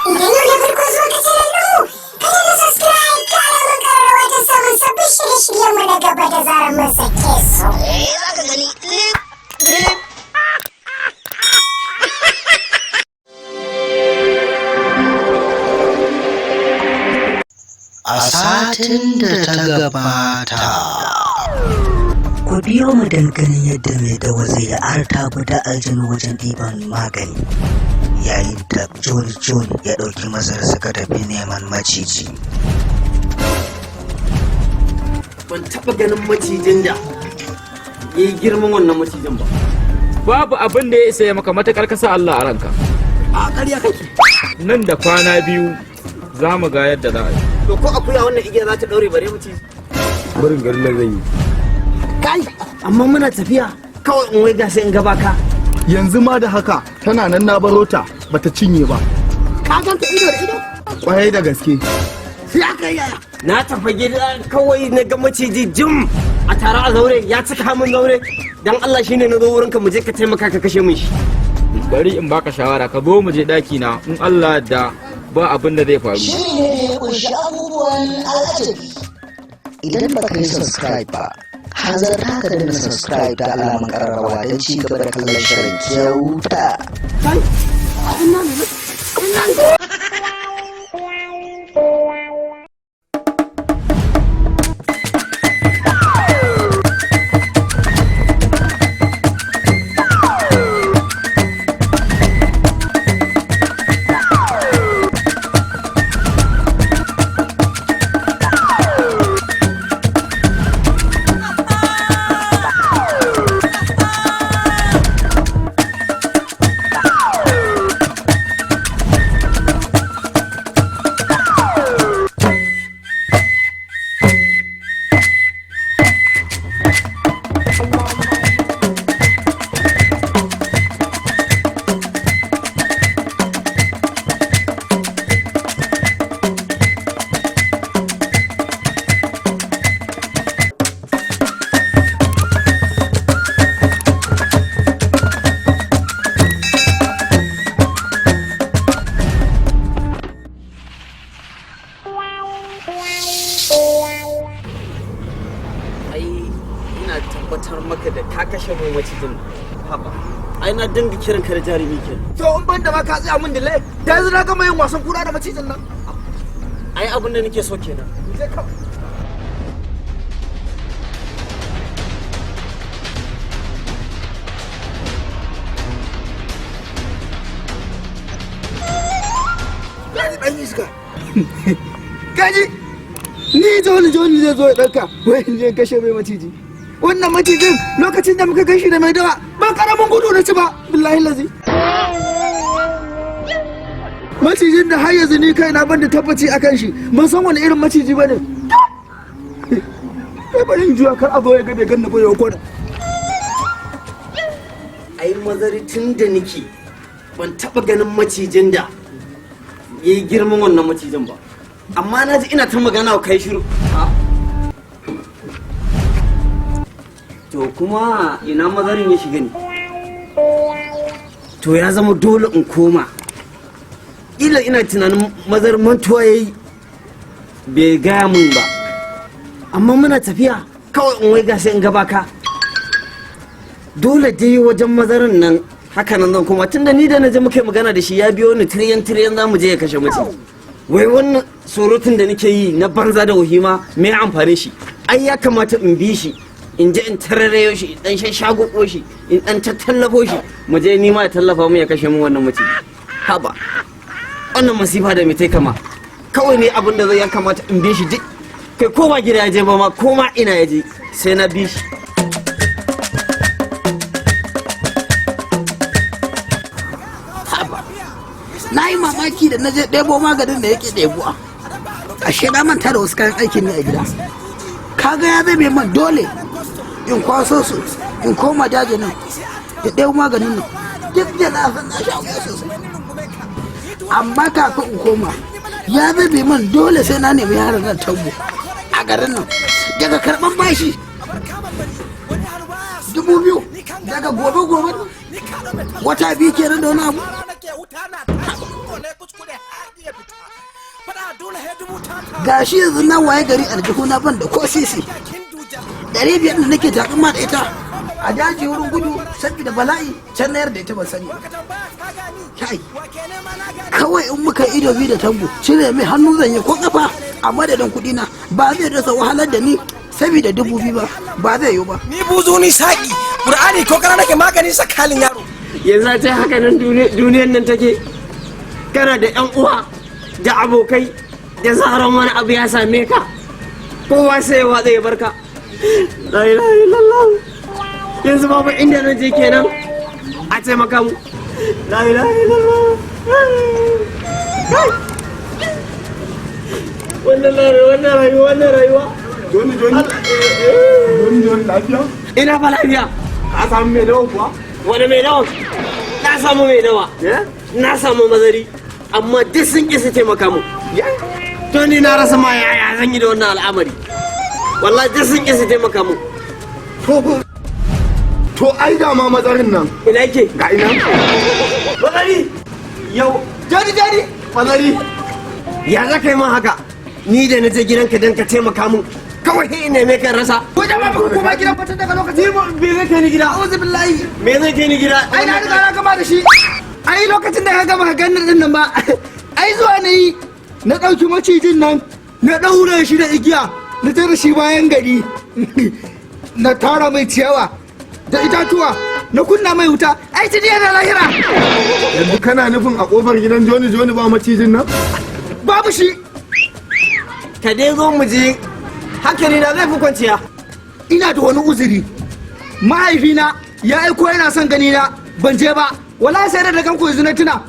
Idan yau ne farko zuwa ka channel ɗinmu, ka danna subscribe ka alamar ƙararrawa don samun sabbin shirye-shiryenmu na gaba da zarar mun sake su. Eh, za ka gani lip lip. A satin da ta gabata. Ku biyo mu don ganin yadda mai dawa zai yi artabu da aljanu wajen ɗiban magani. Yayin da Joni Joni ya ɗauki mazar suka tafi neman maciji. Ban taɓa ganin macijin da ya yi girman wannan macijin ba. Babu abin da ya isa ya maka matakar kasa Allah a ranka. A ƙarya kake. Nan da kwana 2 za mu ga yadda za a yi. To ko akuya wannan igiya za ta ɗaure bare maciji. Barin garin nan zan yi. Kai, amma muna tafiya kawai in waiga sai in gaba ka. Yanzu ma da haka tana nan na baro ta bata cinye ba. Ka ganta ido da ido? Kwarai da gaske. Sai aka yi yaya. Na tafi gida kawai na ga maciji jim a tare a zaure ya cika min zaure. Dan Allah shine na zo wurinka mu je ka taimaka ka kashe min shi. Bari in baka shawara, ka zo mu je daki na, in Allah da ba abin da zai faru. Shiri ne da ya ƙunshi abubuwan al'ajabi. Idan ba ka yi subscribe ba, hanzarta ka danna subscribe da alamun ƙararrawa don ci gaba da kallon shirin kyauta. Ai ina tabbatar maka da ka kashe min macijin. Haba. Ai na dinga kiran ka da jarumi kenan. To in ban da ma ka tsaya min delay, da yanzu na gama yin wasan kura da macijin nan. Ai abin da nake so kenan. Je ka. Kaji ɗan iska. Kaji ni Joni Joni zai zo ya ɗauka wai in je in kashe mai maciji. Wannan macijin lokacin da muka gan shi da mai dawa ba karamin gudu na ci ba, billahi lazi. Macijin da har yanzu ni kaina ban da tabbaci akan shi, ban san wani irin maciji ba ne. Kai, bari in juya kar a zo ya ga bai ganni ba ya kona. Ai mazari tun da nake ban taba ganin macijin da ya yi girman wannan macijin ba, amma na ji ina ta magana wa kai shiru. To kuma ina mazarin ya shiga ne? To ya zama dole in koma. Ila ina tunanin mazar mantuwa ya yi bai gaya min ba, amma muna tafiya kawai in waiga sai in gaba ka. Dole dai wajen mazarin nan haka nan zan koma, tunda ni da na je muka yi magana da shi ya biyo ni tiriyan tiriyan za mu je ya kashe mutum. Wai wannan surutun da nake yi na banza da wahima me amfani shi? Ai ya kamata in bi shi in je in tararayo shi, in dan shagogo shi, in dan tattallafo shi, mu je ni ma ya tallafa mu ya kashe mu wannan mutum. Haba, wannan masifa da mai tai kama kawai ne abin da zai ya kamata in bi shi duk kai ko ba gida ya je ba ma ko ma ina ya je sai na bi shi. Na yi mamaki da na je ɗebo maganin da yake ɗebuwa, ashe na manta da wasu kayan aikin ne a gida. Kaga ya zai man dole in kwaso su in koma daji nan in ɗebo maganin nan, duk da na san na sha wuya sosai, amma kafin in koma ya zai man dole sai na nemi yaron nan Tabo a garin nan daga karɓan bashi 2000 daga gobe gobe nan, wata 2 kenan da wani abu. Gashi yanzu na waye gari aljihuna ban da ko sisi. 500 da nake takama da ita a daji wurin gudu saboda bala'i can na yarda ita ban sani ba. Kai, kawai in muka ido biyu da tango cire mai hannu zan yi ko kafa a madadin kuɗi na ba zai rasa wahalar da ni saboda 2000 ba, ba zai yiwu ba. Ni buzu ni saki qur'ani ko kana nake maganin sakalin yaro. Yanzu a ce haka nan duniyan nan take, kana da yan uwa da abokai, da zaran wani abu ya same ka kowa sai ya watsa ya barka. La ilaha illallah. Yanzu babu inda na je kenan a taimaka mu. La ilaha illallah. Wannan rayuwa, wannan rayuwa, wannan rayuwa. Joni Joni. Joni Joni lafiya? Ina fa lafiya. Ka samu mai dawa kuwa? Wani mai dawa? Na samu mai dawa. Na samu mazari. Amma duk sun ƙi su taimaka mu. To ni na rasa ma yaya zan yi da wannan al'amari. Wallahi duk sun ƙi su taimaka mu. To ai ga ma mazarin nan. Ina yake? Ga ina. Mazari! Yau. Jani Jani. Mazari! Ya za ka yi min haka? Ni da na je gidanka don ka taimaka mun. Kawai sai ina mai kan rasa. Ko da ba ku koma gidan fatan daga lokaci. Me zai kai ni gida? Auzu billahi. Me zai kai ni gida? Ai na riga na gama da shi. Ai lokacin da ka gama ganin din nan ba. Ai zuwa na yi na ɗauki macijin nan na ɗaure shi da igiya na tare shi bayan gari na tara mai ciyawa da itatuwa na kunna mai wuta, ai tuni yana lahira. Yanzu kana nufin a kofar gidan Joni Joni ba macijin nan? Babu shi. Ka dai zo mu je, hankali na zai fi kwanciya. Ina da wani uzuri, mahaifina ya aiko yana son gani na ban je ba. Wallahi sai da kanku yanzu na tuna.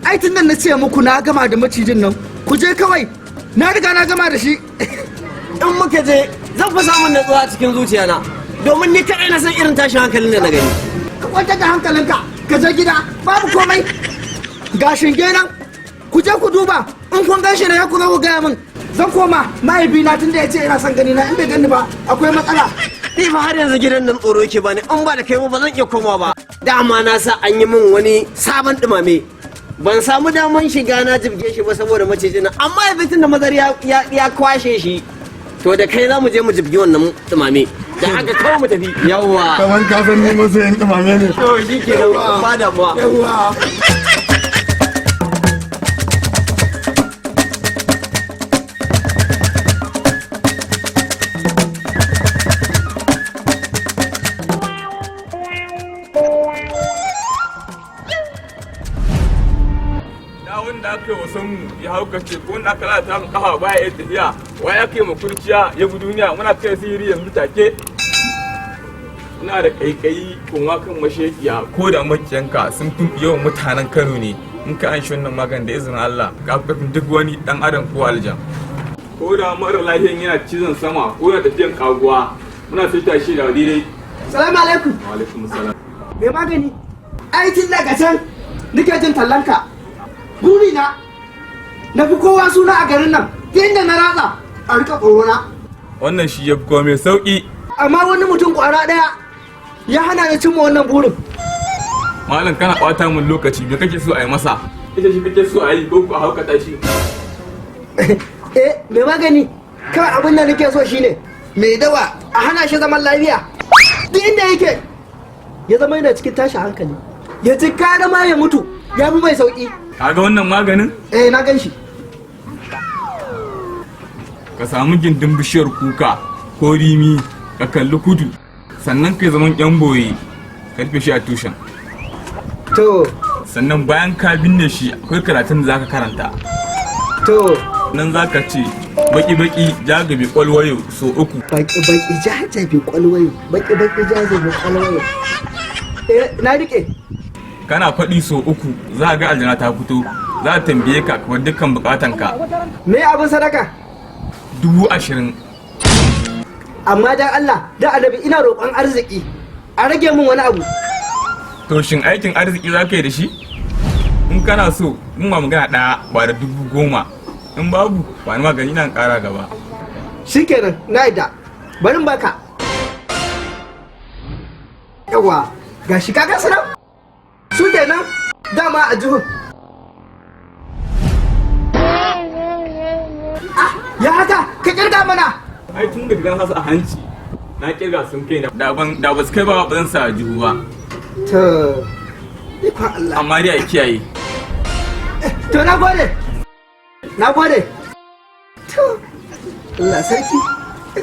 Ai tun nan na ce muku na gama da macijin nan, ku je kawai, na riga na gama da shi. In muka je zan fi samun natsuwa a cikin zuciyana, domin ni kaɗai na san irin tashin hankalin da na gani. Ka kwantar da hankalinka, ka je gida babu komai. Ga shinge nan, ku je ku duba, in kun gan shi na ya ku zo ku gaya min. Zan koma mahaifina tun da ya ce ina son gani na, in bai gani ba akwai matsala. Ni fa har yanzu gidan nan tsoro yake bani, in ba da kai ba zan iya komawa ba. Dama na sa an yi min wani sabon dumame, ban samu daman shiga na jibge shi ba saboda macijin nan, amma yanzu tun da mazari ya kwashe shi, to da kai za mu je mu jibgi wannan dumame da haka kawai mu tafi. Yawwa. Kaman ka san ni masoyin dumame ne. To shi ke ba damuwa. Yawwa. Da wanda aka yi wasan ya haukace ko wanda aka lalata mu kafa baya iya tafiya, wai aka yi makurciya ya bi duniya, muna kai sihiri yanzu take. Ina da kaikayi kuma kan mashekiya ko da makiyanka sun fi yawan mutanen Kano ne, in ka an shi wannan magani da izinin Allah ka fi karfin duk wani dan adam ko aljan. Ko da mara lafiyan yana cizon sama ko yana tafiyan kaguwa, muna saita shi da daidai. Salamu alaikum. Wa alaikum salam. Mai magani, ai tun daga can nake jin tallanka. Burina na fi kowa suna a garin nan, ta inda na ratsa a rika tsorona. Wannan shi ya fi komai sauki. Amma wani mutum kwara daya ya hana ni cimma wannan burin. Malam kana ɓata mun lokaci, me kake so a yi masa? Ita shi kake so a yi ko ku a haukata shi? Eh, mai magani, kawai abin da nake so shine mai dawa a hana shi zaman lafiya. Duk inda yake ya zama yana cikin tashin hankali. Ya ci kada ma ya mutu, ya fi mai sauki. Kaga wannan maganin? Eh, na gan shi. Ka samu gindin bishiyar kuka ko rimi, ka kalli kudu, sannan kai zaman yan boye, ka rufe shi a tushen. To. Sannan bayan ka binne shi akwai karatun da zaka karanta. To. Nan zaka ce baki baki jagabe kwalwayo so 3. Baki baki jajabe kwalwayo, baki baki jajabe kwalwayo. Eh, na rike. Kana faɗi so 3 za ga aljana ta fito, za a tambaye ka kamar dukkan bukatanka. Me abin sadaka? 20,000. Amma dan Allah, dan Annabi ina roƙon arziki. A rage min wani abu. To shin aikin arziki za ka yi da shi? In kana so, in ba magana ɗaya ba da 10,000. In babu, ba ni magani na ƙara gaba. Shikenan, na yadda. Bari in baka. Yawwa, gashi ka gansu nan? Su kenan dama a jihun. Ya haka ka kirga mana. Ai tun da gidan hasu a hanci na kirga sun kai na da ban da ba su kai ba, ba zan sa a jihu ba. To, ikon Allah. Amma dai a kiyaye. To, na gode, na gode. To, Allah sarki.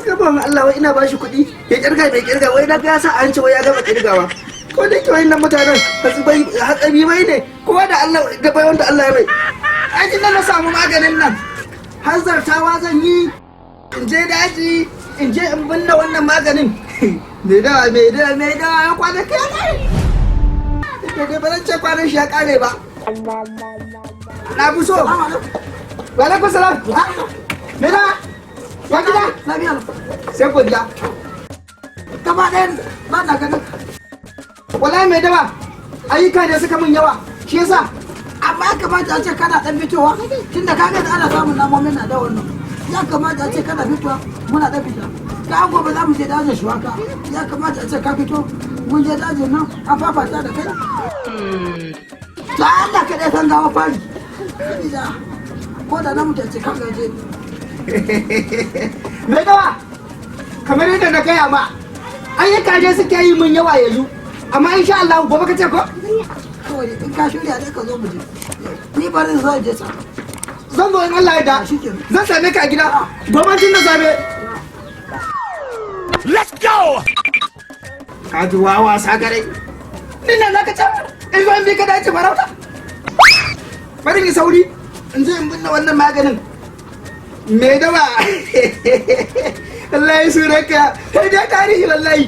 Gaban Allah, wai ina bashi kuɗi ya kirga, bai kirga, wai na ga ya sa an ce wai ya gama kirgawa. Ko da yake wayannan mutanen bai hatsabi bai ne, kowa da Allah da bai wanda Allah ya bai. Ai tun da na samu maganin nan, hanzartawa zan yi in je daji, in je in binne wannan maganin. Mai dawa, mai dawa, mai dawa, ya kwana kai ya kare. To dai ba zan ce kwanan shi ya kare ba. Na fi so. Wa alaikum salam. Mai dawa, ya gida? Lafiya. Sai godiya. Gaba ɗayan ba na ganin. Wallahi mai dawa, ayyuka ne suka min yawa, shi yasa. Amma ya kamata a ce kana ɗan fitowa, tunda ka ga ana samun namomin na da wannan. Ya kamata a ce kana fitowa, muna ɗan fita. Ka an gobe za mu je dajin shuwaka. Ya kamata a ce ka fito, mun je dajin nan an fafata da kai. To Allah kaɗai san gawa fari. Sabida ko da na mutu a ce ka gaje. Mai dawa, kamar yadda na gaya ma, ayyuka ne suke yi min yawa yanzu, amma insha Allah gobe ka ce ko. Kawai in ka shirya dai ka zo mu je. Ni bari zo je sa. Zan zo in Allah ya da. Shikenan. Zan same ka a gida gobe tun da safe. Let's go! Ka ji wawa sakarai. Ni nan zaka ce in zo in bi ka dace farauta. Bari ni sauri in je in binne wannan maganin. Me dawa, wallahi sunanka sai dai tarihi wallahi.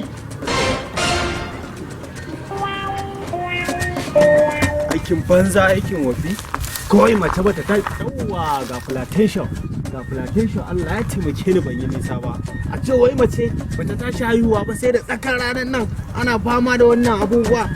Aikin banza, aikin wafi, kawai mace bata ta. Yawwa, ga plantation, ga plantation. Allah ya taimake ni ban yi nisa ba. A ce wai mace bata tashi haihuwa ba sai da tsakar ranar nan, ana fama da wannan abubuwa.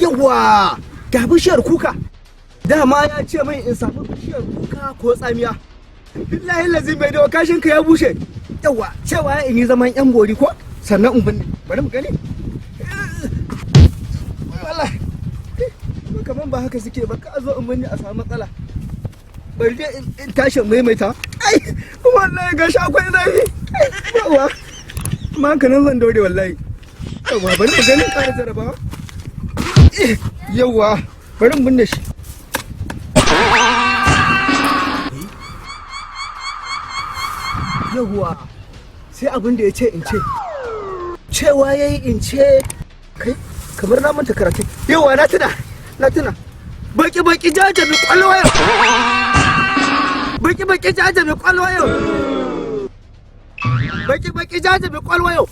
Yawa, ga bishiyar kuka. Dama ya ce min in samu bishiyar kuka ko tsamiya. Billahi lazi, mai dawa, kashin ka ya bushe. Yawa, cewa in yi zaman yan bori ko sannan in binne. Bari mu gani. Wallahi kaman ba haka suke ba, ka zo in binne a samu matsala. Bari dai in tashi in maimaita. Ai wallahi gashi akwai zafi. Yawa, ma haka nan zan daure wallahi. Yawa, bari mu gani, ƙara jarabawa. Yawa, bari in binne shi. Yawa, sai abin da ya ce in ce, cewa ya yi in ce, kai, kamar na manta karatu. Yawa, na tuna, na tuna. Baki baki jaja mai kwalwa yau, baki baki jaja mai kwalwa yau, baki baki jaja mai kwalwa yau.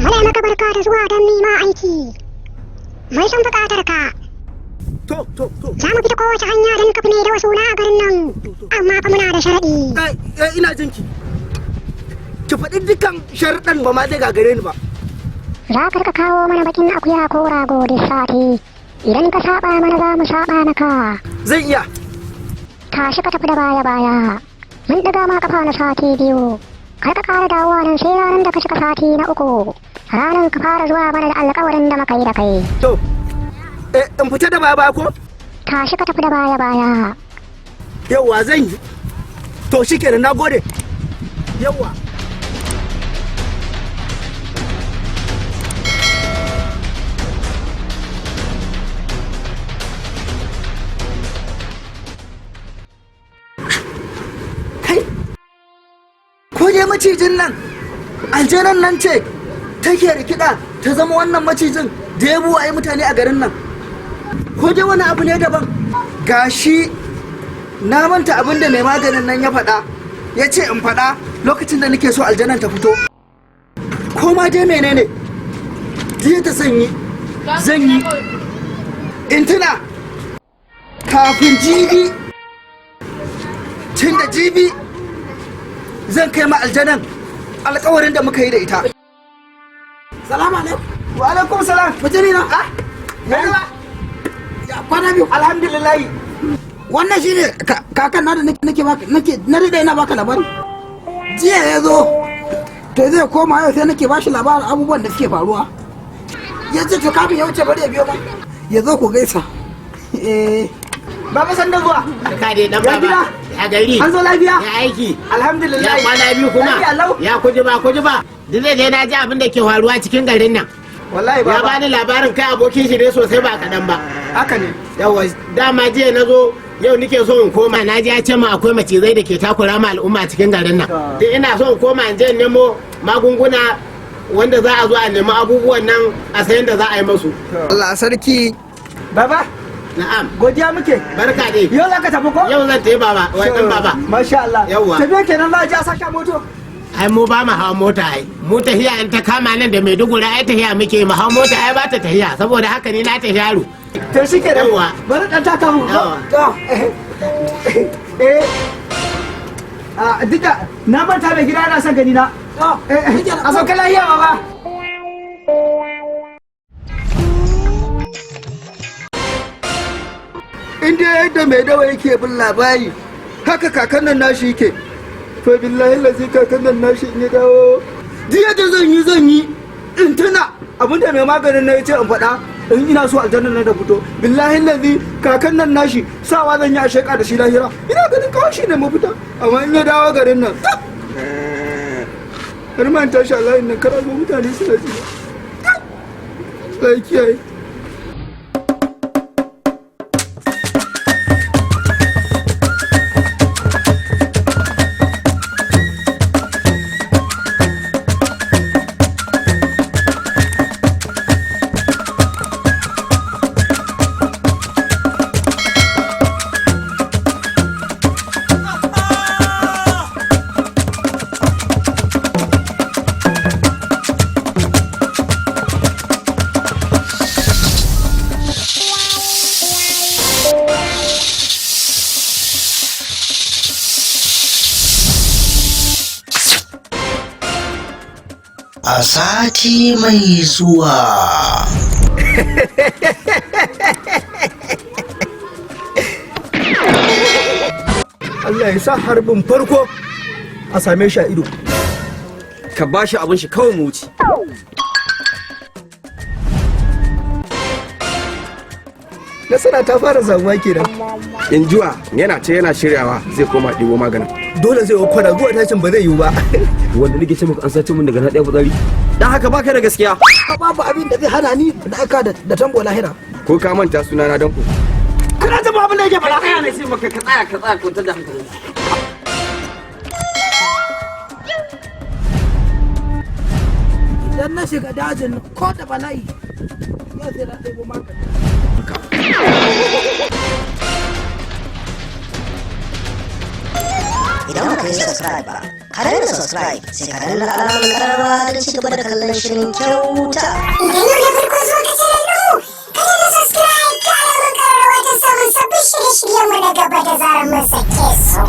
Muna maka barka da zuwa don nima aiki. Mai son buƙatar ka. To to to. Za mu bi ta kowace hanya don ka fi mai da wasu na a garin nan. Amma fa muna da sharaɗi. Ai, ina jin ki. Ki faɗi dukkan sharuɗan, ba ma zai gagare ni ba. Za ka rika kawo mana bakin akuya ko rago duk sati. Idan ka saba mana, za mu saba maka. Zan iya. Tashi ka tafi da baya baya. Mun ɗaga ma kafa na sati 2. Kar ka ƙara dawowa nan sai ranar da ka cika sati na 3. Ranar ka fara zuwa mana da alƙawarin da muka yi da kai. To, in fita da baya baya ko? Tashi ka tafi da baya baya. Yawwa, zan yi. To shikenan, na gode. Yawwa. Kai, ko dai macijin nan, aljanan nan ce take rikida ta zama wannan macijin da ya buwaye mutane a garin nan. Ko dai wani abu ne daban. Gashi na manta abin da mai maganin nan ya faɗa. Ya ce in faɗa lokacin da nake so aljanan ta fito. Ko ma dai menene? Jiya ta sanyi zan yi in tuna kafin jibi, tun da jibi zan kai ma aljanan alkawarin da muka yi da ita. Salamu alaikum. Wa alaikum salam. Mutumi na. Ah, yawa. Ya kwana biyu. Alhamdulillah. Wannan shine kakan na da nake baka, nake na rida ina baka labari. Jiya ya zo to zai koma yau, sai nake bashi labarin abubuwan da suke faruwa. Ya ce to kafin ya wuce bari ya biyo ba. Ya zo ku gaisa. Eh. Baba, sanda zuwa. Ka dai dan Ya baba. gida? Ya gari. An zo lafiya? Ya aiki. Alhamdulillah. Ya kwana biyu kuma. Lafiya lau. Ya kuji ba kuji ba. Duk da dai na ji abin da ke faruwa cikin garin nan. Wallahi Ya baba. bani labarin kai abokin shi ne sosai ba kaɗan ba. Haka ne. Yawa, dama jiya na zo, yau nike so in koma. Na ji ya ce ma akwai macizai da ke takura ma al'umma cikin garin nan. Duk ina so in koma in je in nemo magunguna wanda za a zo a nemi abubuwan nan a sayan da za a yi masu. Allah sarki. Baba. Na'am. Godiya muke. Barka dai. Yau za ka tafi ko? Yau zan tafi baba, wai dan baba. Masha Allah. Yawwa. Tafiya kenan, za a je a saka moto. Ai mu ba mu hawa mota, ai mu tahiya in ta kama nan da Maiduguri ai tahiya muke mu hawa mota, ai ba ta tahiya, saboda haka ni na tafi yaro. To shi kenan. Yawwa. Bari dan taka mu. Yawwa. To. Eh. A duka na manta mai gida yana son gani na. A sauka lafiya baba. In dai yadda mai dawa yake bin labari haka kakan nan nashi yake, to billahi lazi kakan nan nashi in ya dawo, duk yadda zan yi zan yi in tuna abinda mai maganin na ya ce in faɗa in ina so aljanna nan da fito. Billahi lazi kakan nan nashi sawa zan yi a sheka da shi lahira. Ina ganin kawai shi ne mafita, amma in ya dawo garin nan tab! Har ma in tashi a layin nan kar a zo mutane suna ji. Allah ya kiyaye. A sati mai zuwa. Allah ya sa harbin farko a same shi a ido. Ka ba shi abin shi kawai mu wuce. Nasara ta fara samuwa kenan. Injuwa yana ce yana shiryawa zai koma ɗibo maganin. Dole zai kwana zuwa tashin ba zai yiwu ba. Wanda nake ce muku an sace mun daga na ɗaya fitsari. Dan haka baka da gaskiya. Babu abin da zai hana ni da aka da tambo lahira. Ko ka manta suna na danko? Kana jin abin da yake faɗa? Tsaya ne sai maka ka tsaya, ka tsaya, kwantar da hankali. Idan na shiga dajin ko da bala'i yau sai na ɗebo magani. Idan ba ka yi subscribe ba, ka danna subscribe, sai ka danna alamar kararrawa don ci gaba da kallon shirin kyauta. Idan yau ne farko zuwa ka channel ɗinmu, ka danna subscribe, ka alamar kararrawa don samun sabbin shirye-shiryenmu na gaba da zarar mun sake su.